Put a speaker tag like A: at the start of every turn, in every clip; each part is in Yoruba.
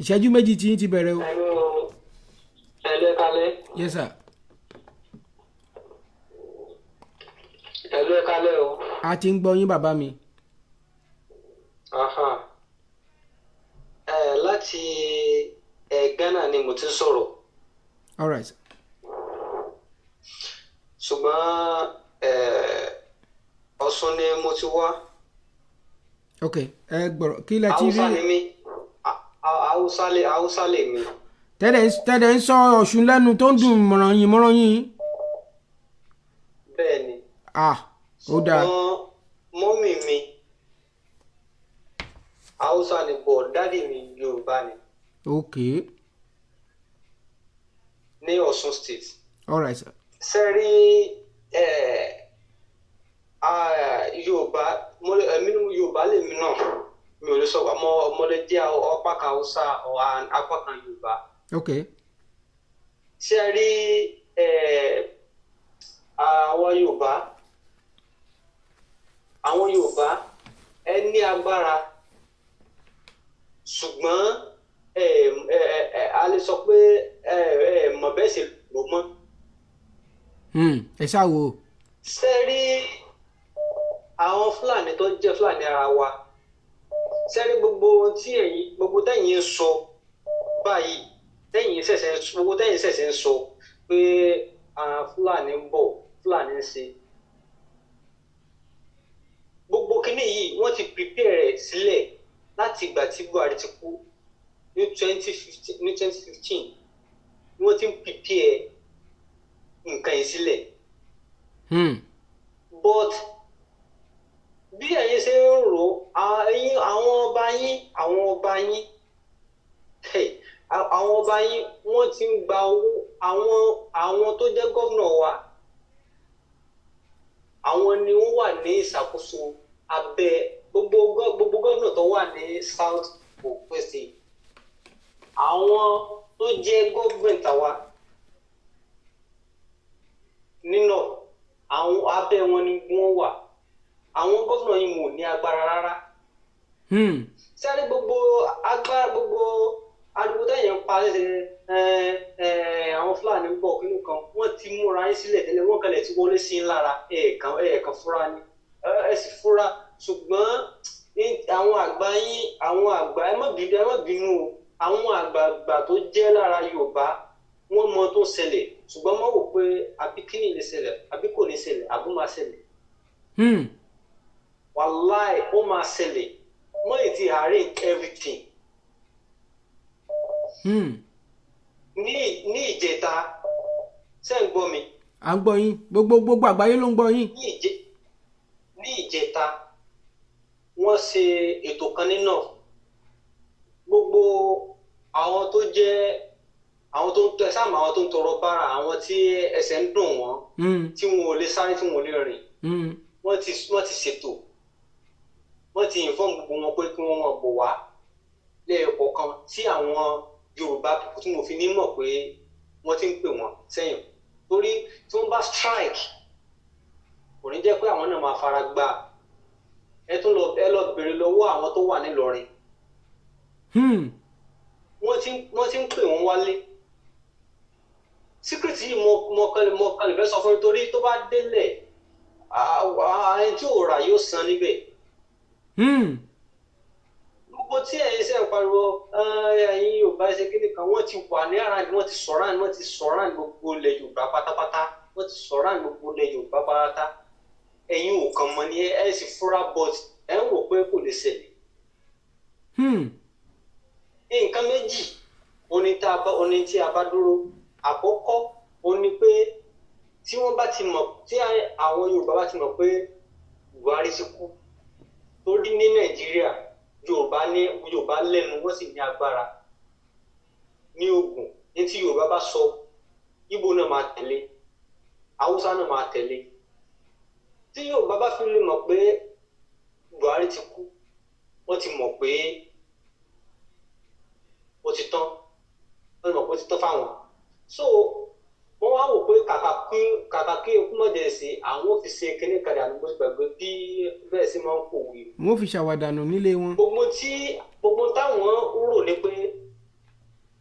A: Ìṣẹ́jú 2 tí yín ti bẹ̀rẹ̀ o.
B: Hello, hello, ẹ káalẹ́.
A: Yes sir.
B: Hello, ẹ káalẹ́ o.
A: A ti ń gbọ́ yín, bàbá mi.
B: Aha. Ẹ láti Ghana ni mo ti ń sọ̀rọ̀.
A: All right sir.
B: Ṣùgbọ́n Ọ̀ṣun ni mo ti wá.
A: Ok, ẹ gbọ́rọ̀ kí lẹ ti rí.
B: Haúsá ni mí. Haúsá lè mi.
A: Tẹ́lẹ̀ ń sọ Ọ̀ṣun lẹ́nu tó ń dùn mọ̀ràn yín mọ̀ràn yín.
B: Bẹ́ẹ̀ ni.
A: Ah, ó dáa.
B: Ṣùgbọ́n mummy mi Haúsá ni, but daddy mi Yorùbá ni. Ní Ọ̀ṣun State.
A: All right sir.
B: Ṣe rí Yorùbá, èmi ní Yorùbá lèmi náà, mi ò lè sọ mo lè jẹ́ apá kan Haúsá or apá kan Yorùbá. Ṣe rí àwọn Yorùbá, àwọn Yorùbá, ẹ ní agbára, ṣùgbọ́n ẹ ẹ ẹ a lè sọ pé ẹ mọ̀ bẹ́ẹ̀ ṣe lò mọ́.
A: Ẹ ṣáà wò.
B: Ṣe rí àwọn Fúlàní tó jẹ́ Fúlàní ara wa, ṣe rí gbogbo ohun tí ẹ̀yin, gbogbo tẹ̀yin ń sọ báyìí, tẹ̀yin ṣẹ̀ṣẹ̀ ń gbogbo tẹ̀yin ṣẹ̀ṣẹ̀ ń sọ pé àwọn Fúlàní ń bọ̀, Fúlàní ń ṣe gbogbo kinní yìí, wọ́n ti prepare rẹ̀ sílẹ̀ láti ìgbà tí Buhari ti kú ní 2015. Ní 2015 ni wọ́n ti ń prepare nǹkan yìí sílẹ̀. But bí ẹ̀yin ṣe ń rò ó, ẹ̀yin àwọn ọba yín, àwọn ọba yín, hey, àwọn ọba yín, wọ́n ti ń gba owó. Àwọn tó jẹ́ gómìnà wa, àwọn ni wọ́n wà ní ìṣàkóso abẹ́ gbogbo gómìnà tó wà ní South West, àwọn tó jẹ́ gọ́ọ̀mẹ̀ntì wa nínú àwọn abẹ́ wọn ni wọ́n wà. Àwọn gómìnà yìí mò ní agbára rárá. Sáré gbogbo agbára, gbogbo ariwo tẹ̀yìn ń pa ṣe àwọn Fúlàní ń bọ̀ kínú kan, wọ́n ti múra yín sílẹ̀ tẹ́lẹ̀, wọ́n kalẹ̀ ti wọlé sí i lára. Ẹ̀ẹ̀kan fúra ni ẹ sì fúra, ṣùgbọ́n àwọn àgbà yín, àwọn àgbà, ẹ má bínú, ẹ má bínú o, àwọn àgbààgbà tó jẹ́ lára Yorùbá, wọ́n mọ tó ṣẹlẹ̀, ṣùgbọ́n wọ́n wò pé àbí kíni lè ṣẹlẹ̀, àbí kò ní ṣẹlẹ̀, àbó máa ṣẹlẹ̀. Wàláì, ó máa ṣẹlẹ̀. Wọ́n lè ti arrange everything. Ní ìjẹta, ṣé ń gbọ́ mi?
A: À ń gbọ́ yín, gbogbo àgbáyé ló ń gbọ́ yín.
B: Ní ìjẹta, wọ́n ṣe ètò kan nínà gbogbo àwọn tó jẹ́ àwọn tó ń tẹ sáàmù, àwọn tó ń tọrọ bára, àwọn tí ẹsẹ̀ ń dùn wọ́n, tí wọn ò lè sáré, tí wọn ò lè rìn. Wọ́n ti ṣètò, wọ́n ti inform gbogbo wọn pé kí wọ́n máa bọ̀ wá lẹ́ẹ̀kọ̀ọ̀kan, tí àwọn Yorùbá tí mo fi ní mọ̀ pé wọ́n ti ń pè wọ́n sẹ́yìn, torí tí wọ́n bá strike, kò ní jẹ́ pé àwọn náà máa fara gbá. Ẹ tún lọ, ẹ lọ bèrè lọ́wọ́ àwọn tó wà nílọrin. Wọ́n ti ń pè wọ́n wálé. Secret yìí, mo kàn lè fẹ́ sọ fún mi, torí tó bá délẹ̀, ẹni tí ò rà yóò san níbẹ̀. Gbogbo tí ẹ̀yin ṣe ń pariwo, ẹ̀yin Yorùbá ṣe kíni kan, wọ́n ti wà ní ara ni, wọ́n ti surround gbogbo ilẹ̀ Yorùbá pátápátá, wọ́n ti surround gbogbo ilẹ̀ Yorùbá pátápátá. Ẹ̀yin ò kàn mọ̀ ní, ẹ sì fura, but ẹ̀ ń wò pé kò lè ṣẹlẹ̀. Nǹkan méjì oní tá a bá oní tí a bá dúró. Àkọ́kọ́ ó ní pé tí wọ́n bá ti mọ̀, tí àwọn Yorùbá bá ti mọ̀ pé Buhari ti kú, torí ní Nàìjíríà, Yorùbá ní, Yorùbá lẹ́nu, wọ́n sì ní agbára ní Ògùn. Ní tí Yorùbá bá sọ, Ìgbò náà máa tẹ̀lé, Haúsá náà máa tẹ̀lé. Tí Yorùbá bá fi lè mọ̀ pé Buhari ti kú, wọ́n ti mọ̀ pé ó ti tán, wọ́n ti mọ̀ pé ó ti tán fáwọn. So wọ́n wá wò pé kàkà kí ikú mọ̀ jẹ́ sí àwọn ò fi ṣe kíní kadà ní bó ti gbàgbé bí bẹ́ẹ̀ sì máa ń pòwe.
A: Wọ́n fi ṣàwàdànù nílé wọn.
B: Gbogbo táwọn ń rò ní pé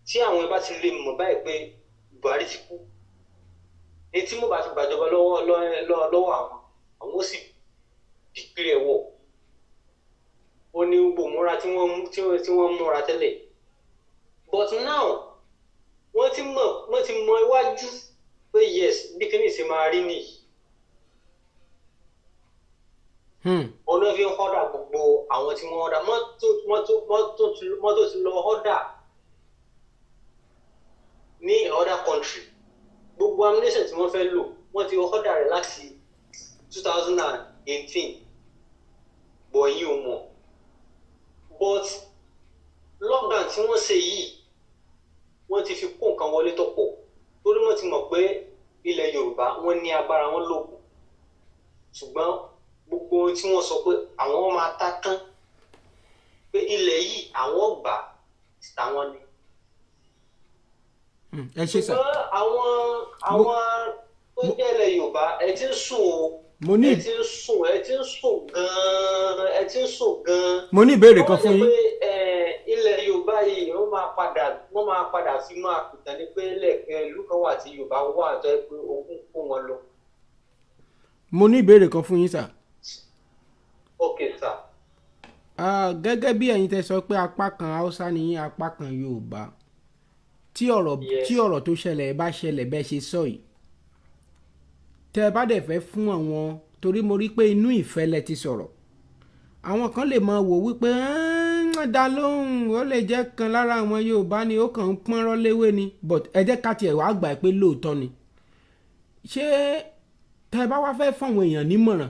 B: Tí àwọn bá ti lè mọ̀ báyìí pé Buhari ti kú, ní tí mo bá fi gbàjọba lọ́wọ́ àwọn ó sì declare war. Ó ní gbogbo múra tí wọ́n múra tẹ́lẹ̀, but now wọ́n ti mọ iwájú pé yes, bí kíní ṣe máa rí nìyí. Ọ̀nà fi ń order gbogbo àwọn tí wọ́n order mọ́tò ti lọ order ní other country. Gbogbo ammunition tí wọ́n fẹ́ lò, wọ́n ti order rẹ̀ láti 2018, bọ̀ yín ò mọ̀. But lockdown tí wọ́n ṣe yìí, wọ́n ti fi kó nǹkan wọlé tó pọ̀, torí wọ́n ti mọ̀ pé ilẹ̀ Yorùbá, wọ́n ní agbára, wọn lóògùn. Ṣùgbọ́n gbogbo ohun tí wọ́n sọ pé àwọn máa ta tán, pé ilẹ̀ yìí àwọn gbà táwọn ni.
A: Ẹ ṣe sà.
B: Ṣùgbọ́n àwọn tó jẹ́ ilẹ̀ Yorùbá, ẹ ti ń sùn o.
A: Mo ní
B: Ẹ ti ń sùn, ẹ ti ń sùn gan-an, ẹ ti ń sùn gan-an.
A: Mo ní ìbéèrè kan fún yín.
B: Wọ́n jẹ́ pé ilẹ̀ Yorùbá yìí, wọ́n máa padà fi máa pìtàn ní pé lẹ́ẹ̀kan ìlú kan wà tí Yorùbá wà tó yẹ pé ogun kó wọn lọ.
A: Mo ní ìbéèrè kan fún yín, sà.
B: Ok, sir.
A: Ah, gẹ́gẹ́ bí ẹ̀yin tẹ́ sọ pé apá kan Haúsá ni yín, apá kan Yorùbá, tí ọ̀rọ̀
B: Yes.
A: tí ọ̀rọ̀ tó ṣẹlẹ̀ bá ṣẹlẹ̀ bẹ́ẹ̀ ṣe sọ yìí, tẹ́ ẹ bá dẹ̀ fẹ́ fún àwọn, torí mo rí pé inú ìfẹ́ lẹ ti sọ̀rọ̀, àwọn kan lè máa wò wípé "Ah, dá lóhùn, ó lè jẹ́ kan lára àwọn Yorùbá ni, ó kàn ń pọ́nrọ́ léwé ni." But ẹ jẹ́ ká tiẹ̀ wá gbà pé lóòótọ́ ni. Ṣé tẹ́ ẹ bá wá fẹ́ fún àwọn èèyàn nímọ̀ràn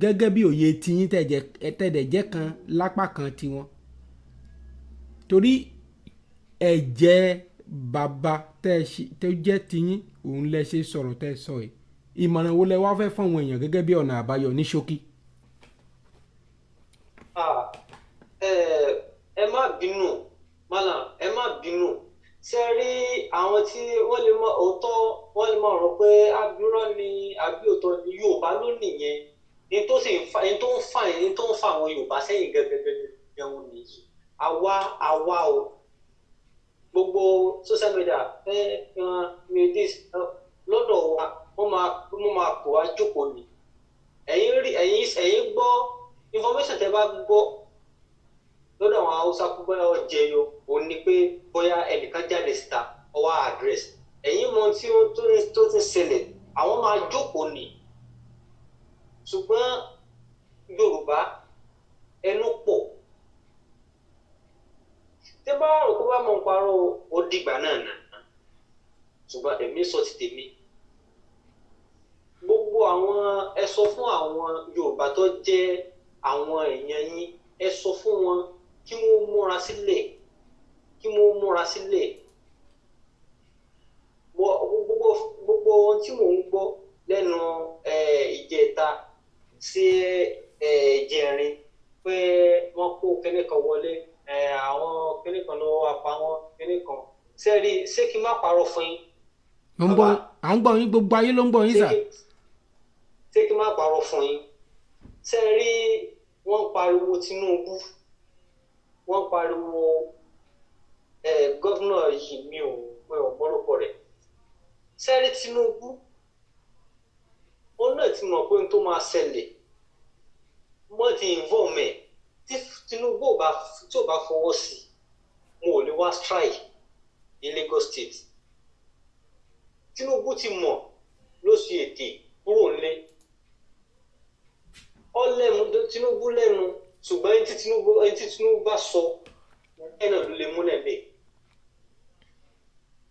A: gẹ́gẹ́ bí òye tiyín, tẹ̀dẹ̀ jẹ́ kan lápá kan tiwọn, torí ẹ̀jẹ̀ bàbá tẹ́ ẹ tó jẹ́ tiyín òun lẹ ṣe sọ̀rọ̀ tẹ́ ẹ sọ yìí, ìmọ̀ràn wo lẹ wá fẹ́ fún àwọn èèyàn gẹ́gẹ́ bí ọ̀nà àbáyọ ní ṣókí?
B: Ah, ẹ má bínú, mọ́là, ẹ má bínú. Ṣe rí àwọn tí wọ́n lè mọ òótọ́, wọ́n lè mọ ọ̀rọ̀ pé abirọ́ ni àbí òótọ́ ni Yorùbá ló nìyẹn. Ní tó sì ń fa ní tó ń fa àwọn Yorùbá sẹ́yìn gẹ́gẹ́gẹ́ jẹun nìyí. Àwa o, gbogbo social media ẹ ẹ mi this lọ́dọ̀ wa, wọ́n máa kó wa jókòó ni. Ẹ̀yin rí, ẹ̀yin gbọ́ information tẹ́ bá gbọ́ lọ́dọ̀ àwọn Haúsá kú, bóyá ó jẹyọ, òun ni pé bóyá ẹnìkan jáde síta, ó wá address. Ẹ̀yin mọ tí ó tó ti ṣẹlẹ̀, àwọn máa jókòó ni. Ṣùgbọ́n Yorùbá ẹnu pọ̀, tí bá rò kó bá mọ̀ ń parọ́, ó dìgbà náà nà. Ṣùgbọ́n èmi sọ ti tèmi, gbogbo àwọn, ẹ sọ fún àwọn Yorùbá tó jẹ́ àwọn èèyàn yín, ẹ sọ fún wọn kí wọ́n múra sílẹ̀, kí wọ́n múra sílẹ̀. Gbogbo ohun tí mò ń gbọ́ lẹ́nu ìjẹta sí ìjẹrin pé wọ́n kó kinní kan wọlé, àwọn kinní kan ló wá pa wọ́n kinní kan sẹ́rí. Ṣé kí n má parọ́ fún yín?
A: Mo ń gbọ́, à ń gbọ́ yín, gbogbo ayé ló ń gbọ́ yín, sà.
B: Ṣé kí n má parọ́ fún yín? Ṣé rí, wọ́n ń pariwo Tinubu, wọ́n ń pariwo governor yìí, mi ò gbọ́rúkọ rẹ̀. Ṣé rí Tinubu, ó náà ti mọ̀ pé ohun tó máa ṣẹlẹ̀, wọ́n ti involve ẹ̀. Tí Tinubu ò bá tí ò bá fọwọ́ sí, wọn ò lè wá strike ní Lagos State. Tinubu ti mọ̀ ló ṣe ètè kúrò nílé ọ lẹ́nu. Tinubu lẹ́nu, ṣùgbọ́n ẹni tí Tinubu bá sọ ẹ náà ló lè múlẹ̀ bẹ́ẹ̀.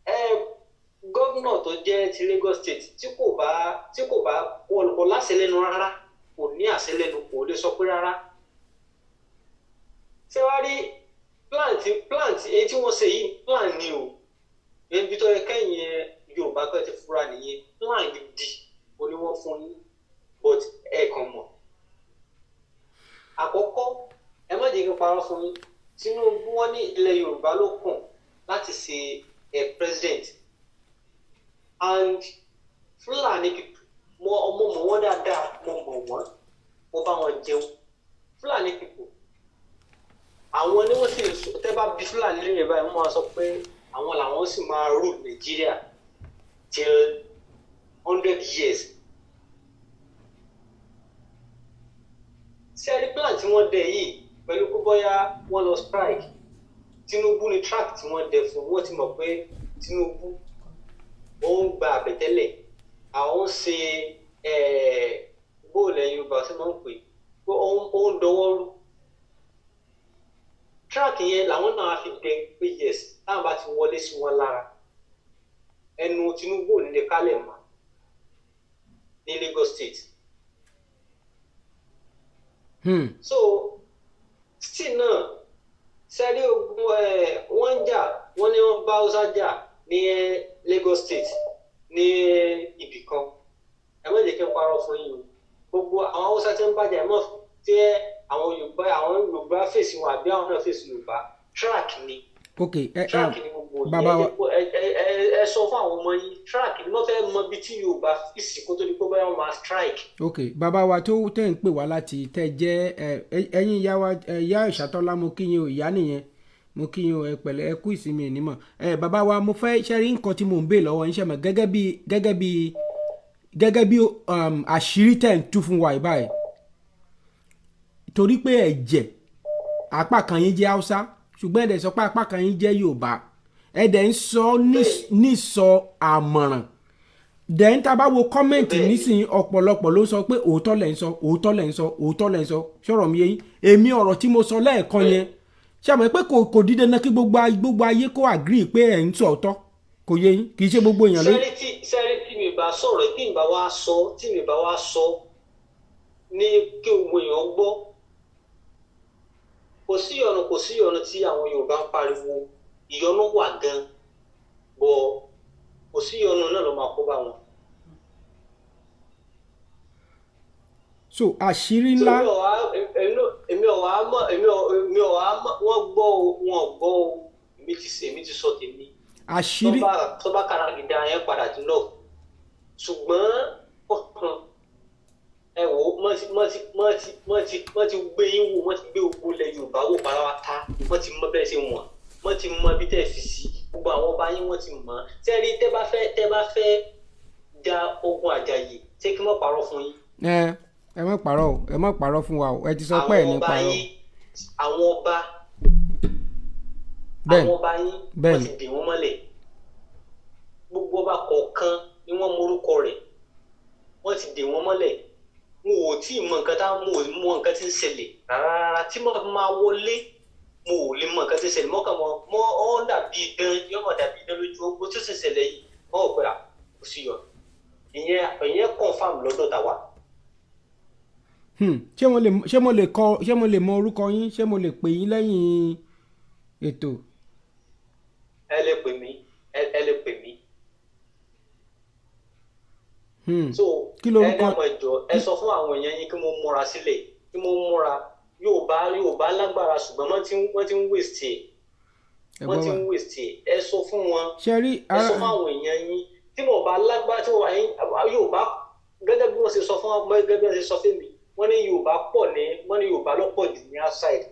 B: Ẹ gómìnà tó jẹ́ ti Lagos State, tí kò bá kò láṣẹ lẹ́nu rárá, kò ní àṣẹ lẹ́nu, kò lè sọ pé rárá. Ṣé wàá rí plan tí èyí tí wọ́n ṣe yìí, plan ni o. Ibi tó yẹ kẹ́yìn Yorùbá pẹ́ ti fura nìyẹn. Plan gidi o ní wọ́n fún yín, but ẹ kàn mọ̀. Àkọ́kọ́, ẹ má jẹ́ kí n parọ́ fún yín, Tinubu, wọ́n ní ilẹ̀ Yorùbá ló kàn láti ṣe ẹ president, and Fúlàní people, mo ọmọ mọ̀ wọ́n dáadáa, mo mọ̀ wọ́n, mo bá wọn jẹun. Fúlàní people, àwọn ni wọ́n sì tẹ́ bá bí Fúlàní lè báyìí, wọ́n máa sọ pé Àwọn làwọn sì máa rule Nàìjíríà till 100 years. Sẹ́ẹ̀rí plan tí wọ́n dẹ yìí pẹ̀lú pé bóyá wọ́n lọ strike Tinubu ni, track tí wọ́n dẹ fún, wọ́n ti mọ̀ pé Tinubu ó ń gba àbẹ̀tẹ́lẹ̀, àwọn ń ṣe bóòlù ẹ̀yin Yorùbá ṣe máa ń pè é, ó ń dọwọ́ rú. Track yẹn làwọn náà fi dẹ pé yes, táwọn bá ti wọlé sí wọn lára, ẹnu Tinubu ò ní lè kálẹ̀ mọ́ ní Lagos State. So still náà, sẹ́rí ogun ẹ̀ wọ́n ń jà, wọ́n ní wọ́n bá Hausa jà ní Lagos State ní ibì kan. Ẹ má jẹ́ kí n parọ́ fún yín o, gbogbo àwọn Hausa tí ń bàjẹ́, ẹ mọ̀ tí àwọn Yorùbá fèsì wọn àbí àwọn náà fèsì Yorùbá, track ni.
A: Ok, ẹ
B: Track ni gbogbo yẹn.
A: Bàbá wa.
B: Ẹ sọ fún àwọn ọmọ yín, track ni wọ́n fẹ́ mọ ibi tí Yorùbá fèsì kó tó di pé bóyá wọ́n máa strike.
A: Ok, bàbá wa tó tẹ̀ ń pè wá láti tẹ̀ jẹ́ ẹ̀yin ìyá wa, ìyá Ìṣàtọ́lá, mo kí yín o. Ìyá nìyẹn, mo kí yín o. Ẹ pẹ̀lẹ́, ẹ kú ìsinmi ìnímọ̀. Ẹ bàbá wa, mo fẹ́ ṣe rí nǹkan tí mò ń bè lọ́wọ́ yín ṣẹ̀mọ̀ gẹ́gẹ́ bí àṣírí tẹ̀ ń tú fún wa yìí báyìí, torí pé ẹ̀jẹ̀ apá kan yín jẹ́ Haúsá, ṣùgbọ́n ẹ dẹ̀ sọ pé apá kan yín jẹ́ Yorùbá. Ẹ dẹ̀ ń sọ nísọ àmọ̀ràn. Then tá a bá wo comment nísìnyí, ọ̀pọ̀lọpọ̀ ló sọ pé òótọ́ lẹ̀ ń sọ, òótọ́ lẹ̀ ń sọ, òótọ́ lẹ̀ ń sọ. Sọ̀rọ̀ mi yé yín? Èmi, ọ̀rọ̀ tí mo sọ lẹ́ẹ̀kan yẹn, ṣé àmọ́ pé kò dídé náà kí gbogbo ayé kó agree pé ẹ̀ ń sọ ọ̀tọ̀? Kò yé yín? Kì í ṣe gbogbo èèyàn ló.
B: Sẹ́rí tí mi bá sọ̀rọ̀, tí mi bá wá sọ, tí mi bá wá sọ ní kí gbogbo èèyàn gbọ́, kò sí ìyọnu, kò sí ìyọnu tí àwọn Yorùbá ń pariwo. Ìyọnu wà gan bọ̀, kò sí ìyọnu náà ló máa kó bá wọn.
A: So àṣírí ńlá.
B: Èmi ò wá mọ̀, èmi ò wá mọ̀. Wọ́n gbọ́ o, wọn ò gbọ́ o, èmi ti sọ tèmi.
A: Àṣírí.
B: Tó bá kàràgìdá yẹn padà dín náà, ṣùgbọ́n ẹ wò ó, wọ́n ti gbé yín wò, wọ́n ti gbé gbogbo ilẹ̀ Yorùbá wò pátápátá. Wọ́n ti mọ bẹ́ẹ̀ ṣe wọ̀n, wọ́n ti mọ bí tẹ́ fi sí gbogbo àwọn ọba yín, wọ́n ti mọ̀. Tẹ́rí tẹ́ bá fẹ́ ja ogun àjàyè, ṣé kí wọ́n parọ́ fún yín?
A: Ẹ má parọ́ o, ẹ má parọ́ fún wa o. Ẹ ti sọ pé ẹ ní parọ́.
B: Àwọn ọba, àwọn ọba yín, wọ́n ti dè wọ́n mọ́lẹ̀. Gbogbo ọba kọ̀ọ̀kan ni wọ́n morúkọ rẹ̀, wọ́n ti dè wọ́n mọ́lẹ̀. Wọn ò tí ì mọ nǹkan tá, mo ò mọ nǹkan tí ń ṣẹlẹ̀ rárá rárá. Tí mo máa wọlé, mo ò lè mọ nǹkan tí ń ṣẹlẹ̀ mọ́kàn mọ́ mọ́ ọ́ dàbí idán, yóò mọ̀ dàbí idán lójú ogbó tí ó sì ṣẹlẹ̀ yìí. Wọ́n ò pẹ́ à kò sí yọ ìyẹn confam lọ́dọ̀ tàwa.
A: Ṣé mo lè mọ orúkọ yín? Ṣé mo lè pè yín lẹ́yìn ètò?
B: Ẹ lè pè mí, ẹ lè pè mí. So
A: Kí lorúkọ?
B: Ẹ dákun, ẹ jọ̀ọ́, ẹ sọ fún àwọn èèyàn yín kí wọ́n múra sílẹ̀, kí wọ́n múra. Yorùbá lágbára, ṣùgbọ́n wọ́n ti ń waste ẹ̀, wọ́n ti ń waste ẹ̀. Ẹ sọ fún wọn.
A: Ṣe rí.
B: Ẹ sọ fún àwọn èèyàn yín tí mo bá lágbára, tí mo bá yín Yorùbá, gẹ́gẹ́ bí wọ́n ṣe sọ fún wọn, gẹ́gẹ́ bí wọ́n ṣe sọ fún mi, wọ́n ní Yorùbá pọ̀ ní, wọ́n ní Yorùbá ló pọ̀ jù ní outside.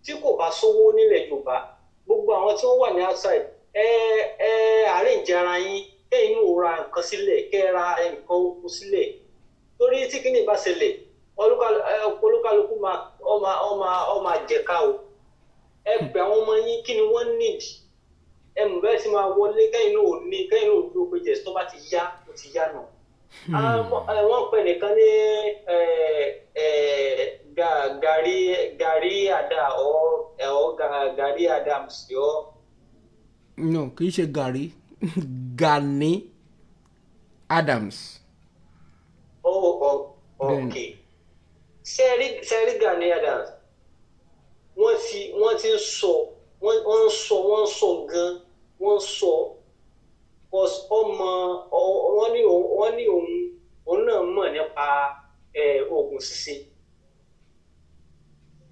B: Tí kò bá sówó nílẹ̀ Yorùbá, gbogbo àwọn tí wọ́n wà ní outside, ẹ arrange ara yín, kẹ́yìn náà ra nǹkan sílẹ̀, kẹ́ ẹ ra nǹkan oko sílẹ̀, torí tí kíní bá ṣẹlẹ̀, olúkálukú máa ọ máa jẹ̀ka o. Ẹ pè àwọn ọmọ yín, kí ni wọ́n need? Ẹ mọ̀ bẹ́ẹ̀ sì máa wọlé, kẹ́yìn náà ò ní, kẹ́yìn náà ò dúró pé jẹ̀ tó bá ti yá, ó ti yá nù. Wọ́n pè nìkan ní Gary Ada ọ Gary Adams ọ.
A: No, kì í ṣe Gary, Gani Adams.
B: Oh, ok. Sẹ́rí Gani Adams, wọ́n ti ń sọ, wọ́n ń sọ, wọ́n ń sọ gan, wọ́n ń sọ ọmọ wọ́n ní òun náà mọ̀ nípa oògùn ṣíṣe.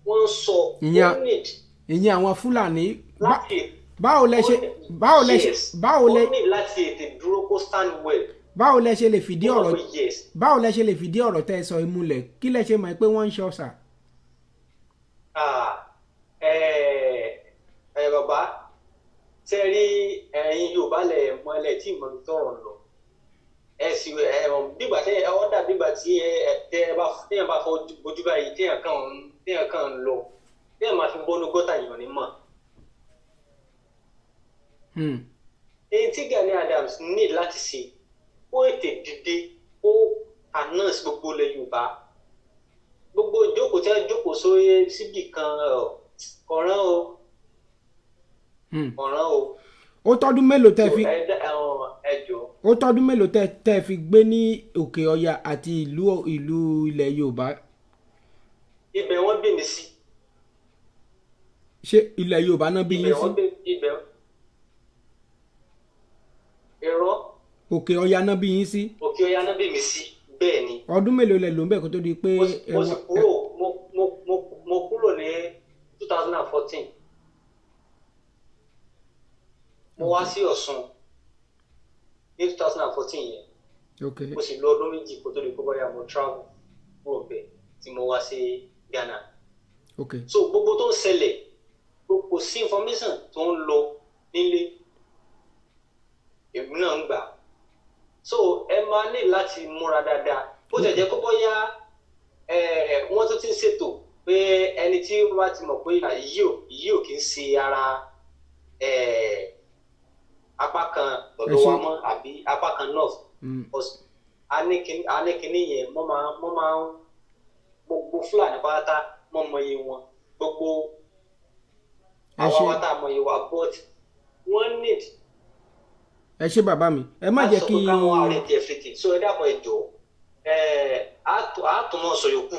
B: Wọ́n ń sọ wọ́n need.
A: Ìyẹn àwọn Fúlàní.
B: Láti
A: Báwo lẹ ṣe báwo lẹ ṣe báwo lẹ
B: ó ní láti ètè dúró kó stand well.
A: Báwo lẹ ṣe lè fìdí ọ̀rọ̀ tẹ́ ẹ sọ ìmúlẹ̀? Kí lẹ ṣe mọ̀ pé wọ́n ń ṣe ọ̀sà?
B: Ẹ bàbá, ṣe rí Yorùbá lẹ̀ mọ ẹlẹ́ tí ìmọ̀ mi tọrọ lọ. Ẹ sì ẹ mọ̀ bígbà tẹ ẹ ọ́ dà bígbà tí ẹ tẹ ẹ bá téèyàn bá fọ ojú báyìí, téèyàn kàn ń lọ, téèyàn máa fi bọ́nú gọ́tà, yàn ní mọ̀. Èyí tí Gani Adams ní láti ṣe, ó ètè dìde, ó announce gbogbo ilẹ̀ Yorùbá, gbogbo ìjókòó tí wọ́n jókòó sórí síbì kan, ọ̀ràn o. Ọ̀ràn o.
A: Ó tọ́dún mélòó tẹ́ fi
B: Ẹ jọ̀ọ́.
A: Ó tọ́dún mélòó tẹ́ fi gbé ní Òkè Ọya àti ìlú ilẹ̀ Yorùbá?
B: Ibẹ̀ wọ́n bí mi sí.
A: Ṣé ilẹ̀ Yorùbá náà bí
B: Ibẹ̀
A: yín sí?
B: wọ́n bí ibẹ̀. Irọ́.
A: Òkè Ọya náà bí yín sí?
B: Òkè Ọya náà bí mi sí, bẹ́ẹ̀ ni.
A: Ọdún mélòó lẹ lò ń bẹ̀ kó tó di pé
B: Mo sì kúrò, mo kúrò ní 2014. Mo wá sí Ọ̀ṣun ní 2014 yẹn. Mo sì lò ọdún 2 kó tó di pé bóyá mo travel kúrò bẹ́ẹ̀ tí mo wá sí Ghana. So gbogbo tó ń ṣẹlẹ̀, kò sí information tó ń lọ nílé, èmi náà ń gbà. So ẹ máa ní láti múra dáadáa. Bó tẹ̀ jẹ́ kó bóyá wọ́n tún ti ń ṣètò pé ẹni tí wọ́n bá ti mọ̀ pé yìí ò kì í ṣe ara apá kan ọ̀dọ̀ wa mọ́ àbí apá kan north, a ní kinní yẹn. Wọ́n máa ń gbogbo Fúlàní pátá, wọ́n mọ iye wọn, gbogbo àwa wa tá a mọ iye wa, but wọ́n need
A: Ẹ ṣé, bàbá mi. Ẹ má jẹ́
B: láti sọ
A: kí
B: pé káwọn arrange everything. So ẹ dákun, ẹ jọ̀ọ́, ẹ á tún mọ̀ sọ yòókù.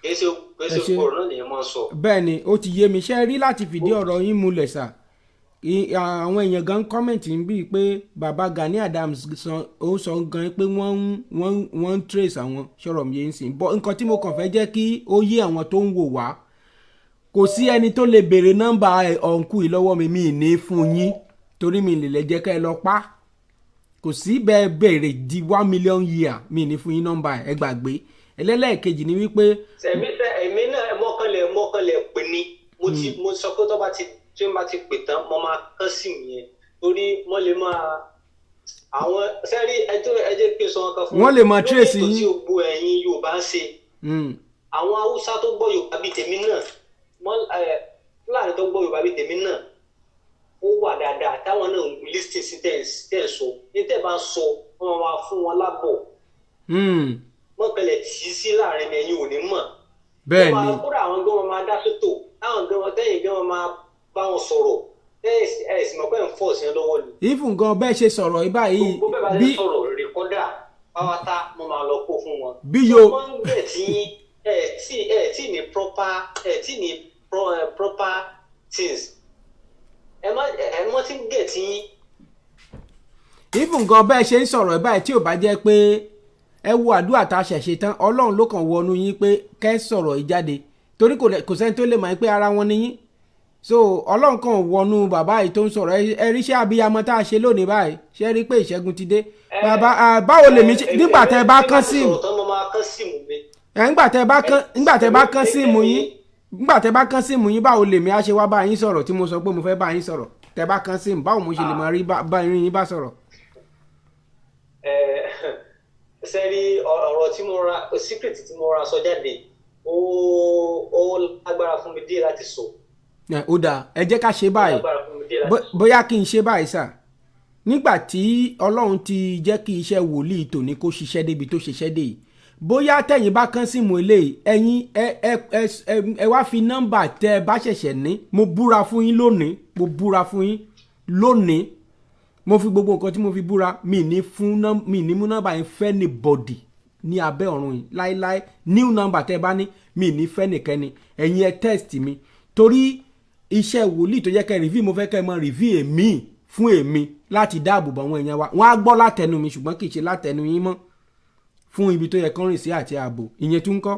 B: Kìí ṣe
A: Ẹ ṣé.
B: ọ̀rọ̀ náà nìyẹn máa ń sọ.
A: Bẹ́ẹ̀ ni, ó ti yé mi. Ṣe rí láti fìdí ọ̀rọ̀ yín múlẹ̀ sà, àwọn èèyàn gan comment ń bíi pé bàbá Gani Adams sọ, ó sọ gan pé wọ́n ń trace àwọn. Sọ̀rọ̀ mi yẹn ń sìn bọ́. Nǹkan tí mo kàn fẹ́ jẹ́ kí ó yé àwọn tó ń wò wá, kò sí ẹni tó lè béèrè nọ́mbà uncle yìí lọ́wọ́ mi, mi ì ní fún yín, torí mi lè lè jẹ́ ká ẹ lọ pa. Kò sí bẹ́ẹ̀ béèrè di 1 million year, mi ì ní fún yín nọ́mbà ẹ. Gbàgbé ẹlẹ́lẹ́ẹ̀kejì ni wípé
B: Ẹ̀mí fẹ́ ẹ̀mí náà mọ́kànlẹ̀ pè ní mo ti mo sọ pé tó bá ti tí n bá ti pè tán, mo máa kán sí mi yẹn, torí wọ́n lè máa àwọn sẹ́rí ẹjọ́. Ẹ jẹ́ kí n sọ wọn kan fún
A: Wọ́n lè máa trace
B: lórí ètò
A: yín.
B: Tí gbogbo ẹ̀yin Yorùbá ń ṣe, àwọn Haúsá tó gbọ́ Yorùbá bíi tèmi náà, wọ́n Fúlàní tó gbọ́ Yorùbá bíi tèmi náà, ó wà dáadáa táwọn náà ń listen sí tẹ̀ ń sọ. Ní tẹ̀ bá ń sọ, wọ́n máa fún wọn lábọ̀. Wọ́n kẹlẹ̀ tì í sí láàrin mi, ẹ̀yin ò ní mọ̀.
A: Bẹ́ẹ̀ ni.
B: Kódà àwọn gan wọn máa dá sétò, táwọn gan wọn tẹ́yìn gan wọn máa bá wọn sọ̀rọ̀, ẹ̀ sì mọ̀ pé ń fọ̀ sí ẹ lọ́wọ́ ni.
A: Even gan bẹ́ẹ̀ ṣe sọ̀rọ̀ yìí báyìí,
B: Gbogbo bẹ́ẹ̀ bá ṣe
A: bí
B: sọ̀rọ̀, recorder pátá, mo máa lọ kó fún wọn.
A: Bí yo
B: Wọ́n ń gbẹ̀ tí ẹ tí ní proper ẹ tí ní proper things, ẹ má ẹ mọ́ tí ń gẹ̀ tí.
A: Even gan bẹ́ẹ̀ ṣe ń sọ̀rọ̀ báyìí, tí ò bá jẹ́ pé ẹ wo àdúrà tá a ṣẹ̀ ṣe tán, Ọlọ́run ló kàn wọnú yín pé kẹ́ sọ̀rọ̀ yìí jáde, torí kò sẹ́ni tó lè mọ̀ pé ara wọn ni yín. So Ọlọ́run kàn wọnú bàbá yìí tó ń sọ̀rọ̀. Ẹ rí iṣẹ́ abiyamọ tá a ṣe lónìí báyìí. Ṣe rí pé ìṣẹ́gun ti dé? Bàbá, báwo lèmi ṣe nígbà tẹ́ bá kán síìmù?
B: Sọ̀rọ̀ tán, mo máa kán síìmù mi.
A: Ẹ nígbà tẹ́ bá kán SIM yín, báwo lèmi á ṣe wá bá yín sọ̀rọ̀ tí mo sọ pé mo fẹ́ bá yín sọ̀rọ̀? Tẹ́ bá kán SIM, báwo mo ṣe lè máa rí bá yín bá sọ̀rọ̀?
B: Ẹ sẹ́rí, ọ̀rọ̀ tí mo ra, secret tí mo ra sọ jáde, ó lágbára fún mi díẹ̀ láti sọ.
A: Ẹ, ó dáa, ẹ jẹ́ ká ṣe
B: Ó
A: báyìí.
B: lágbára fún mi díẹ̀ láti sọ.
A: Bóyá kí n ṣe báyìí sà, nígbà tí Ọlọ́run ti jẹ́ kí iṣẹ́ wòlíì tòní kó ṣiṣẹ́ débi tó ṣiṣẹ́ dé yìí, bóyá tẹ̀yin bá kán síìmù eléyìí, ẹ̀yin ẹ wá fi nọ́mbà tẹ́ ẹ bá ṣẹ̀ṣẹ̀ ní. Mo búra fún yín lónìí, mo búra fún yín lónìí, mo fi gbogbo nǹkan tí mo fi búra, mi ní mú nọ́mbà yẹn fẹ́ ní bọ̀dì ní abẹ́ ọ̀run yìí láíláí. New number tẹ́ ẹ bá ní, mi ní fẹ́ nìkẹ́ni. Ẹ̀yin ẹ text mi, torí iṣẹ́ wòlíì tó jẹ́ kẹ́ review, mo fẹ́ kẹ́ ẹ mọ review èmi fún èmi láti dáàbò bo àwọn èèyàn wa. Wọ́n á gbọ́ látẹnu mi, ṣùgbọ́n kì í ṣe látẹnu yín mọ́, fún ibi tó yẹ kán rìn sí àti ààbò. Ìyẹn tún kọ́.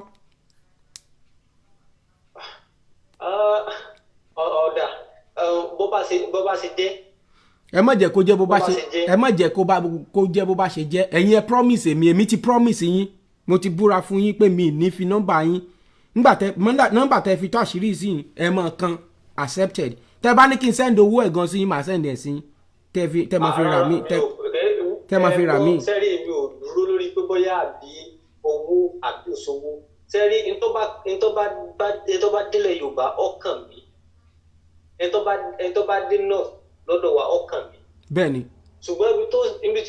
B: Ah, ọ̀dà, bó bá ṣe jẹ́.
A: Ẹ má jẹ́ kó jẹ́ bó bá
B: Bó bá
A: ṣe
B: ṣe jẹ́.
A: Ẹ má jẹ́ kó jẹ́ bó bá ṣe jẹ́. Ẹ̀yin ẹ promise èmi, èmi ti promise yín, mo ti búra fún yín pé mi ì ní fi nọ́mbà yín. Nọ́mbà tẹ fi tó àṣírí sí yín, ẹ máa kan accepted. Tẹ́ bá ní kí n send owó ẹ̀ gan sí yín, màá send ẹ̀ sí yín, tẹ́ fi tẹ́ máa fi rà mí, tẹ́ máa fi rà mí.
B: Sẹ́rí, mi ò dúró lórí pé bóyá àbí owó àbí òṣòwò. Sẹ́rí, ntọ́ bá délẹ̀ Yorùbá, ọkàn mi, ẹni tó bá dé north lọ́dọ̀ wa, ọkàn mi.
A: Bẹ́ẹ̀ ni.
B: Ṣùgbọ́n ibi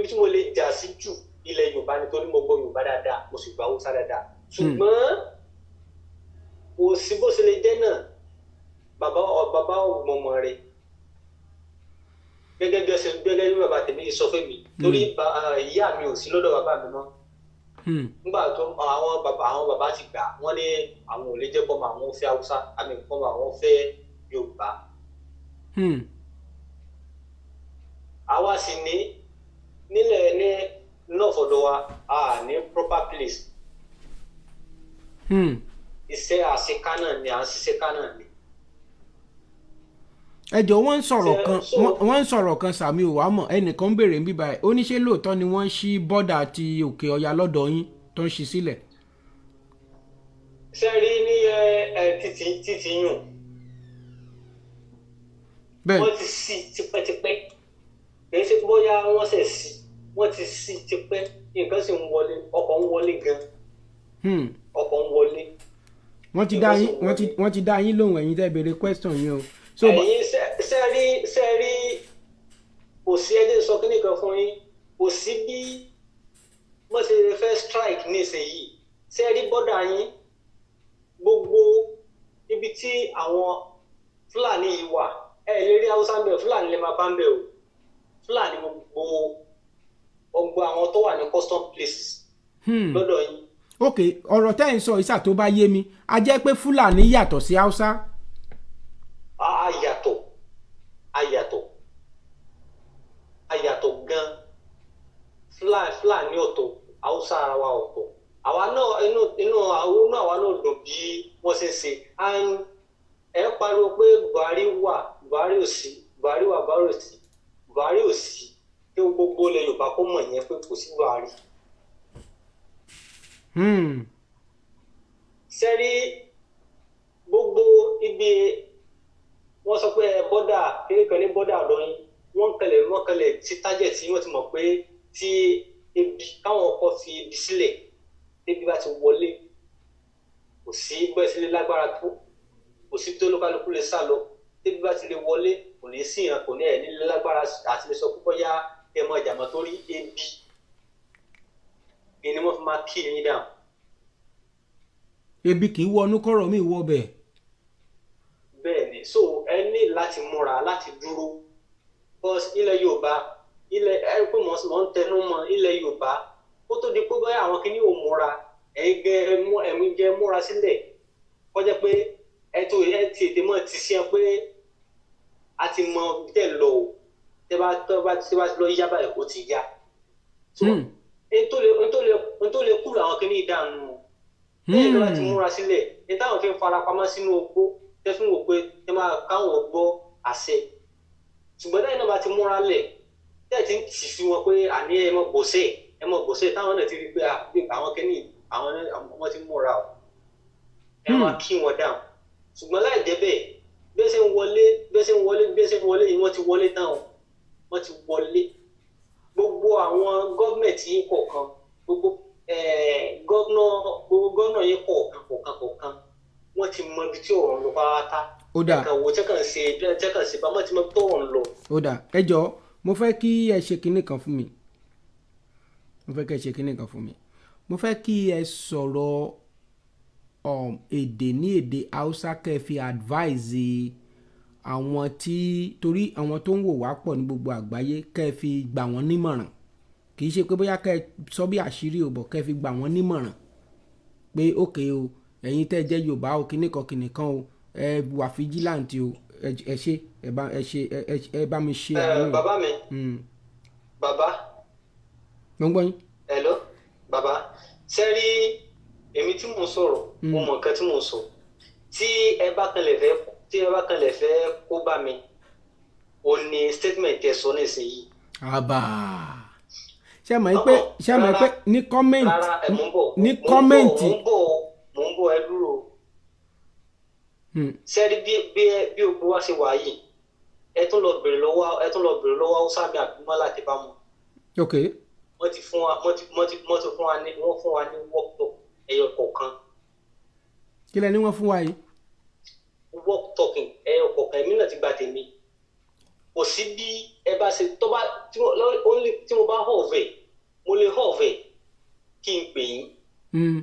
B: tí mo lè jà sí jù, ilẹ̀ Yorùbá, nítorí mo gbọ́ Yorùbá dáadáa, mo sì gbọ́ Haúsá dáadáa. Ṣùgbọ́n kò sí bó ṣe lè jẹ́ náà, bàbá ọmọ rẹ̀, gẹ́gẹ́ bí bàbá tèmi sọ fún mi, torí ìyá mi ò sí lọ́dọ̀ bàbá mi mọ́. Nígbà tó àwọn bàbá ti gbà wọ́n ní àwọn ò lè jẹ́ kọ́mọ àwọn fẹ́ Haúsá àmì kọ́mọ àwọn fẹ́ Yorùbá. Àwa sì ní nílẹ̀ ní north ọ̀dọ̀ wa, a ní proper place. Iṣẹ́ àṣeká náà ni à ń ṣiṣẹ́ ká náà ni.
A: Ẹ jọ̀ọ́, wọ́n ń sọ̀rọ̀ kan, wọ́n ń sọ̀rọ̀ kan, sàmì ò wá mọ̀. Ẹnìkan ń béèrè ń bíbá ẹ̀, ó ní ṣé lóòótọ́ ni wọ́n ń ṣí border ti Òkè Ọya lọ́dọ̀ yín tó ń ṣí sílẹ̀?
B: Ṣe rí ní ẹ ẹ títí títí yùn, wọ́n ti ṣí tipẹ́tipẹ́. Kì í ṣe bóyá wọ́n ṣẹ̀ sí, wọ́n ti ṣí tipẹ́. Nǹkan sì ń wọlé, ọkọ̀ ń wọlé gan. Ọkọ̀ ń wọlé.
A: Wọ́n ti dá yín lóhùn, ẹ̀yin tẹ́ béèrè question yín o. So
B: ẹ̀yin ṣe rí, kò sí, ẹjẹ́ sọ kíní kan fún yín, kò sí bí wọ́n ṣe fẹ́ strike nísìnyìí. Ṣe rí border yín, gbogbo ibi tí àwọn Fúlàní yìí wà, ẹ lè rí Haúsá ń bẹ, Fúlàní lè máa bá ń bẹ o. Fúlàní, gbogbo ọgbọ àwọn tó wà ní custom places lọ́dọ̀ yín.
A: Ok, ọ̀rọ̀ tẹ́ ń sọ ìsà tó bá yé mi, a jẹ́ pé Fúlàní yàtọ̀ sí Haúsá.
B: A yàtọ̀, a yàtọ̀, a yàtọ̀ gan. Fúlàní ọ̀tọ̀, Haúsá ara wa ọ̀tọ̀. Àwa náà, inú àwọn inú àwa náà dùn bí wọ́n ṣe ń ṣe. And ẹ pariwo pé Buhari wà, Buhari ò sí, Buhari wà, Buhari ò sí, Buhari ò sí. Kí gbogbo ilẹ̀ Yorùbá kó mọ̀ yẹn pé kò sí Buhari. Sẹ́rí, gbogbo ibi wọ́n sọ pé ẹ border kéré kan ní border ọ̀dọ̀ yín, wọ́n kẹlẹ̀ tí target tí wọ́n ti mọ̀ pé tí ebi káwọn ọkọ̀ fi ebi sílẹ̀, ebi bá ti wọlé, kò sí bẹ́ẹ̀ sílẹ̀ lágbára tó, kò sí tó lókàlùkù lè sá lọ. Ebi bá ti lè wọlé, kò ní sí ìyàn, kò ní ẹ̀ nílé lágbára àti lè sọ pé bóyá ẹ mọ ìjàmbá, torí ebi ni wọ́n fi máa kí yín dáhùn.
A: Ebi kì í wọnú kọ̀rọ̀ mi wọ bẹ̀.
B: Bẹ́ẹ̀ ni. So ẹ ní láti múra láti dúró, because ilẹ̀ Yorùbá, ilẹ̀ ẹ pé mọ̀ ń tẹnu mọ́ ilẹ̀ Yorùbá, kó tó di pé bóyá àwọn kìíní ò múra, ẹ̀yin gẹ́ ẹ̀mí gẹ́ múra sílẹ̀, kọjá pé ẹ tó ẹ ti ètè mọ́ ti sí ẹ pé a ti mọ tẹ̀ lọ o, tẹ́ bá ti lọ yá báyìí, ó ti yá. So n tó lè kúrò àwọn kìíní ìdànù lẹ́yìn tó bá ti múra sílẹ̀ ní táwọn fi ń fara pamọ́ sínú ogbó, tẹ́ fún wò pé ẹ máa káwọn gbọ́ àṣẹ. Ṣùgbọ́n lẹ́yìn náà bá ti múra lẹ̀, tẹ́ ti ń tì sí wọn pé àní ẹ mọ̀ gbọ̀sẹ̀, ẹ mọ̀ gbọ̀sẹ̀, táwọn náà ti rí pé àwọn kìíní àwọn wọn ti múra o, ẹ máa kí wọn dáhùn. Ṣùgbọ́n láì jẹ́ bẹ́ẹ̀, bí ẹ ṣe ń wọlé, bí ẹ ṣe ń wọlé, bí ẹ ṣe ń wọlé yìí, wọ́n ti wọlé tán o, wọ́n ti wọlé. Gbogbo àwọn gọ́ọ̀mẹ̀ntì yín kọ̀ọ̀kan, gbogbo governor, gbogbo governor yín kọ̀ọ̀kan kọ̀ọ̀kan kọ̀ọ̀kan, wọ́n ti mọ ibi tí ọ̀rọ̀ ń lọ pátá.
A: Ó dà.
B: Ẹ̀kan wo tẹ́kàn ṣe tẹ́kàn ṣe bá wọ́n ti mọ ibi tó ọ̀rọ̀ ń lọ.
A: Ó dà, ẹ jọ̀ọ́, mo fẹ́ kí ẹ ṣe kinní kan fún mi. Mo fẹ́ kí ẹ ṣe kinní kan fún mi. Mo fẹ́ kí ẹ sọ̀rọ̀ èdè ní èdè Haúsá, kẹ́ ẹ fi advise àwọn tí, torí àwọn tó ń wò wá pọ̀ ní gbogbo àgbáyé, kẹ́ ẹ fi gbà wọ́n nímọ̀ràn. Kì í ṣe pé bóyá kẹ́ ẹ sọ bí àṣírí ò bọ̀, kẹ́ ẹ fi gbà wọ́n nímọ̀ràn pé ókè o, ẹ̀yin tẹ́ ẹ jẹ́ Yorùbá o, kinní kan kinní kan o, ẹ wà vigilant o. Ẹ ṣe, ẹ bá ẹ ṣe, ẹ bá mi ṣe àánú.
B: Bàbá mi, bàbá.
A: Mo ń gbọ́ yín.
B: Hello bàbá. Sẹ́rí, èmi tí mò ń sọ̀rọ̀, mo mọ̀ nǹkan tí mò ń sọ. Tí ẹ bá kanlẹ̀ fẹ́ kó bá mi, ò ní statement ẹ sọ nísìnyí.
A: Àbà, ṣé mọ̀ pé ní comment
B: Rárá, ẹ mò ń bọ̀.
A: Ní comment.
B: Mò ń bọ̀, mò ń bọ̀, ẹ dúró. Sẹ́rí bí gbogbo wa ṣe wà yìí, ẹ tún lọ bèrè lọ́wọ́ Haúsá mi àbí mọ́là tí bá mọ̀.
A: Ok.
B: Wọ́n ti fún wa, wọ́n ti fún wa ní, wọ́n fún wa ní workshop ẹyọ kọ̀ọ̀kan.
A: Kí lẹ ní wọ́n fún wa yìí?
B: Work talking ẹyọ kọ̀ọ̀kan. Èmi náà ti gba tèmi. Kò sí bí ẹ bá ṣe tó bá tí mo only tí mo bá họ̀ọ̀fẹ̀, mo lè họ̀ọ̀fẹ̀ kí n pè yín.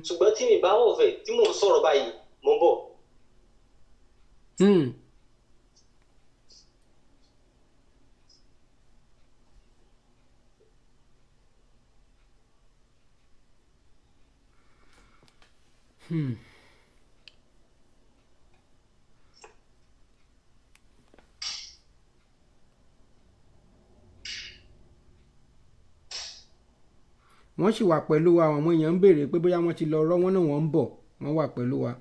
B: Ṣùgbọ́n tí mi bá họ̀ọ̀fẹ̀ tí mò ń sọ̀rọ̀ báyìí, mò ń bọ̀.
A: Wọ́n sì wà pẹ̀lú wa. Àwọn èèyàn ń béèrè pé bóyá wọ́n ti lọ rọ́ wọ́n náà, wọ́n ń bọ̀, wọ́n wà pẹ̀lú wa.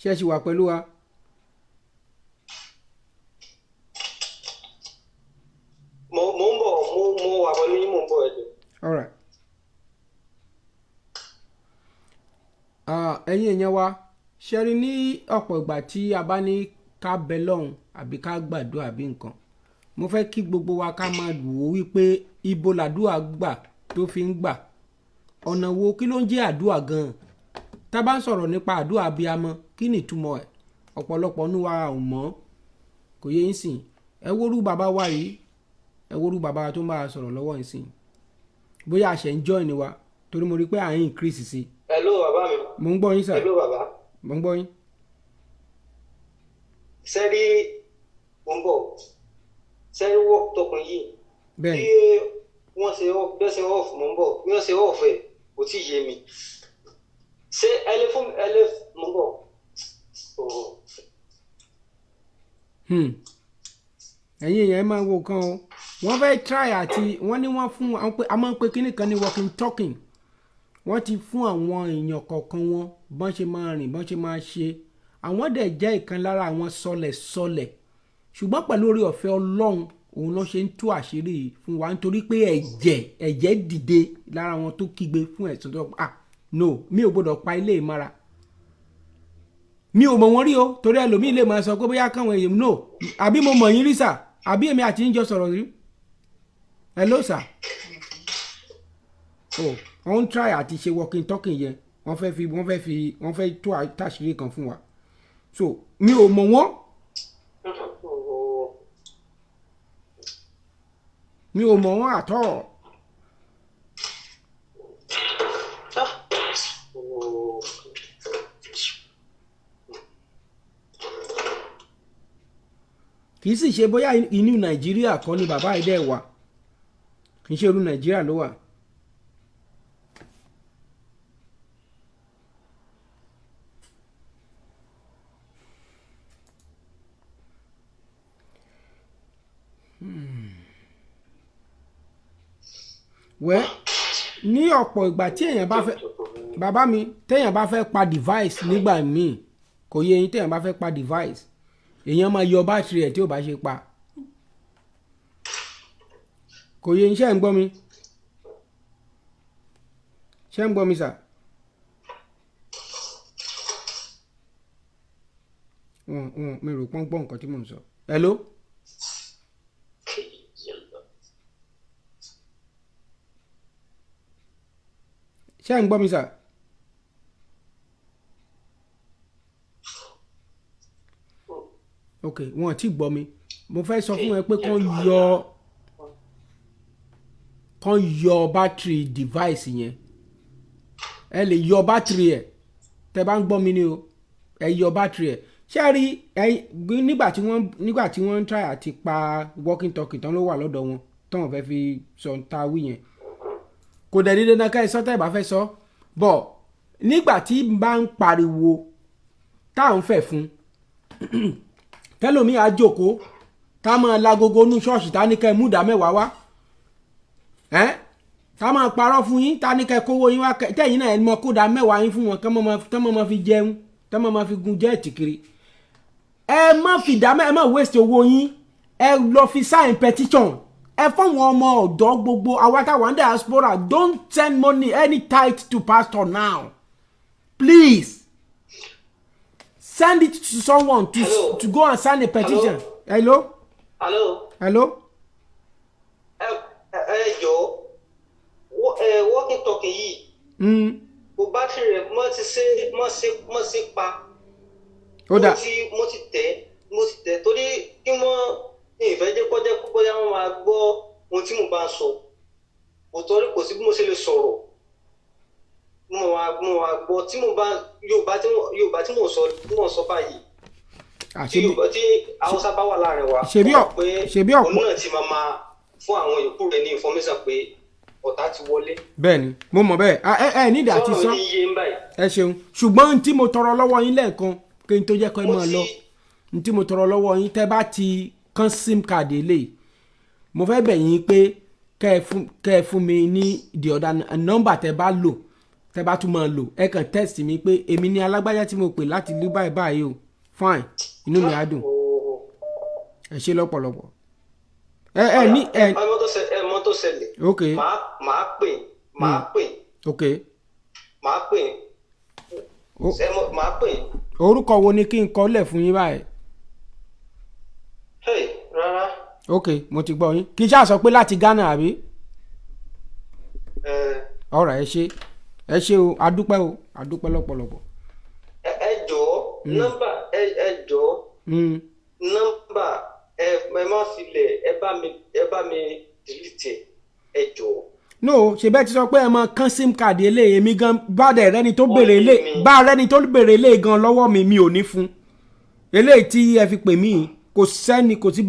A: Ṣé ẹ ṣì wà pẹ̀lú wa?
B: Mo ń bọ̀, mo wà pẹ̀lú yín, mo ń bọ̀, ẹ jọ̀ọ́.
A: All right. Ah, ẹ̀yin èèyàn wa, ṣe rí ní ọ̀pọ̀ ìgbà tí a bá ní ká bẹ lọ́hùn àbí ká gbàdúrà àbí nǹkan, mo fẹ́ kí gbogbo wa ká máa wò ó wípé ibo làdúrà gbà tó fi ń gbà, ọ̀nà wo, kí ló ń jẹ́ àdúrà gan-an? Tá a bá ń sọ̀rọ̀ nípa àdúrà abiyamọ, kí ni ìtumọ̀ ẹ̀? Ọ̀pọ̀lọpọ̀ nínú wa ò mọ̀. Kò yé yín sìn. Ẹ wórú bàbá wa yìí, ẹ wórú bàbá wa tó ń bá a sọ̀rọ̀ lọ́wọ́ yìí sìn, bóyá àṣẹ ń join wa, torí mo rí pé à ń increase sí i.
B: Hello, bàbá mi.
A: Mo ń gbọ́ yín, sir.
B: Hello, bàbá.
A: Mo ń gbọ́ yín.
B: Sẹ́rí, mo ń bọ̀. Sẹ́rí work talking yìí,
A: Bẹ́ẹ̀.
B: bí wọ́n ṣe bí wọ́n ṣe off, mo ń bọ̀, bí wọ́n ṣe off ẹ̀ kò tí ì yé mi. Ṣé ẹ lè fún ẹ lè, mo ń bọ̀. Oh.
A: Ẹ̀yin èèyàn, ẹ máa wo kan o. Wọ́n fẹ́ try àti wọ́n ní wọ́n fún àwọn pé a máa ń pe kíní kan ní walking talking. Wọ́n ti fún àwọn èèyàn kọ̀ọ̀kan wọn bọ́n ṣe máa rìn, bọ́n ṣe máa ṣe. Àwọn dẹ̀ jẹ́ ìkan lára àwọn sọlẹ̀sọlẹ̀, ṣùgbọ́n pẹ̀lú orí ọ̀fẹ́ Ọlọ́run, òun ló ṣe ń tú àṣírí yìí fún wa, nítorí pé ẹ̀jẹ̀ dìde lára wọn tó kígbe fún ẹ̀sùn tó, ah no, mi ò gbọ́dọ̀ pa ilé ìmọ̀ra. Mi ò mọ̀ wọ́n rí o, torí ẹlòmíì lè máa sọ pé bóyá káwọn èèyàn no, àbí mo mọ̀ yín rí sà, àbí èmi àti yín jọ sọ̀rọ̀ rí. Hello, sir. Oh, wọ́n ń try àti ṣe walking talking yẹn. Wọ́n fẹ́ fi wọ́n fẹ́ tú àṣírí kan fún wa, so mi ò mọ̀ wọ́n.
B: Oh.
A: Mi ò mọ̀ wọ́n at all.
B: Ah. Oh.
A: Kì í sì ṣe bóyá inú Nàìjíríà kọ́ ni bàbá yìí dẹ̀ wà, kì í ṣe irú Nàìjíríà ló wà. Wẹ́ ní ọ̀pọ̀ ìgbà tí èèyàn bá fẹ́, bàbá mi, téèyàn bá fẹ́ pa device nígbà míì, kò yé yín, téèyàn bá fẹ́ pa device, èèyàn máa yọ bátìrì ẹ̀ tí ò bá ṣe pa. Kò yé yín? Ṣé ń gbọ́ mi? Ṣé ń gbọ́ mi, sir? Wọn mi rò pọ́n gbọ́ nǹkan tí mò ń sọ. Hello? Ṣé ń gbọ́ mi, sir? Ok, wọn ò tí gbọ́ mi. Mo fẹ́ sọ fún ẹ pé kán yọ bátìrì device yẹn. Ẹ lè yọ bátìrì ẹ̀. Tẹ́ bá ń gbọ́ mi ni o, ẹ yọ bátìrì ẹ̀. Ṣé ẹ rí ẹ, nígbà tí wọ́n ń try àti pa walkie talkie tán ló wà lọ́dọ̀ wọn, tán wọ́n fẹ́ fi sọ ta wí yẹn, kò dẹ̀ ní dandan ká ẹ sọ tẹ́ ẹ bá fẹ́ sọ bọ̀. Nígbà tí n bá ń pariwo tá à ń fẹ̀ fún tẹ́lòmíì, á jókòó, tá a máa lagogo nú ṣọ́ọ̀ṣì, tá a ní kẹ́ ẹ mú ìdá mẹ́wàá wá ẹ́, tá a máa parọ́ fún yín, tá a ní kẹ́ ẹ kówó yín wá, tẹ́yìn náà ẹ mọ kó da mẹ́wàá yín fún wọn, kán mọ́ máa fi jẹun, kán mọ́ máa fi gun jet kiri. Ẹ má fi ìdá mẹ́, ẹ má waste owó yín. Ẹ lọ fi sign petition. Ẹ fáwọn ọmọ ọ̀dọ́ gbogbo àwa táwọn diaspora, don't send money, any tithe, to pastor now. Please send it to someone to
B: Hello?
A: to go and sign a petition. Hello?
B: Hello?
A: Hello?
B: Ẹ jọ̀ọ́, ẹ walkie talkie yìí, kò bátìrì rẹ̀ mọ́ ti ṣe mọ́ ṣe pa.
A: Ó dà.
B: Mo ti tẹ̀ torí kí wọ́n ní ìfẹ́ jẹ́ kọjá kó bóyá wọ́n máa gbọ́ ohun tí mo bá ń sọ. Kò torí kò sí bí mo ṣe lè sọ̀rọ̀, mo máa gbọ́ tí mo bá Yorùbá tí mo sọ báyìí, tí
A: Àṣebí
B: Yorùbá tí Haúsá bá wà láàrin wa, ó mọ̀ pé òun náà ti máa fún àwọn yòókù rẹ̀ ní information pé ọ̀tá ti wọlé.
A: Bẹ́ẹ̀ ni, mo mọ̀ bẹ́ẹ̀. Ah, ẹ nídìí àti
B: Sọ̀rọ̀
A: sọ.
B: mi yé ń báyìí?
A: Ẹ ṣeun, ṣùgbọ́n n tí mo tọrọ lọ́wọ́ yín lẹ́ẹ̀kan kí n tó jẹ́ kó ẹ
B: Mo
A: máa lọ, n tí mo tọrọ lọ́wọ́ yín, tẹ́ bá ti kán SIM card eléyìí, mo fẹ́ bẹ̀ yín pé kẹ́ ẹ fún mi ní the other number tẹ́ bá lò, tẹ́ bá tún máa lò. Ẹ kàn text mi pé èmi ní alágbájá tí mo pè láti ìlú báyìí báyìí o. Fine, inú mi á dùn.
B: Ooo.
A: Ẹ ṣe lọ́pọ̀lọpọ̀. Ẹ ẹ ní ẹ.
B: Ẹ mọ tó ṣẹlẹ̀.
A: Ok.
B: Màá pè.
A: Ok.
B: Màá pè. Ẹ mọ, màá pè.
A: Orúkọ wo ni kí n kọ lẹ̀ fún yín báyìí?
B: Hey, rárá.
A: Ok, mo ti gbọ́ yín. Kí n ṣáà sọ pé láti Ghana, àbí?
B: Ẹ.
A: Ọ̀rọ̀ ẹ ṣe, ẹ ṣe o, adúpẹ́ o, adúpẹ́ lọ́pọ̀lọpọ̀.
B: Ẹ jọ̀ọ́, nọ́mbà, ẹ jọ̀ọ́, nọ́mbà, ẹ má filẹ̀, ẹ bá mi delete ẹ, jọ̀ọ́.
A: No, ṣe bẹ́ẹ̀ ti sọ pé ẹ máa kán SIM card eléyìí. Èmi gan bá dẹ̀ rẹ́ni tó béèrè
B: Ó yé
A: eléyìí
B: mi.
A: Bá rẹ́ni tó béèrè eléyìí gan lọ́wọ́ mi, mi ò ní fún eléyìí tí ẹ fi pè mí. Kò sẹ́ni, kò sí.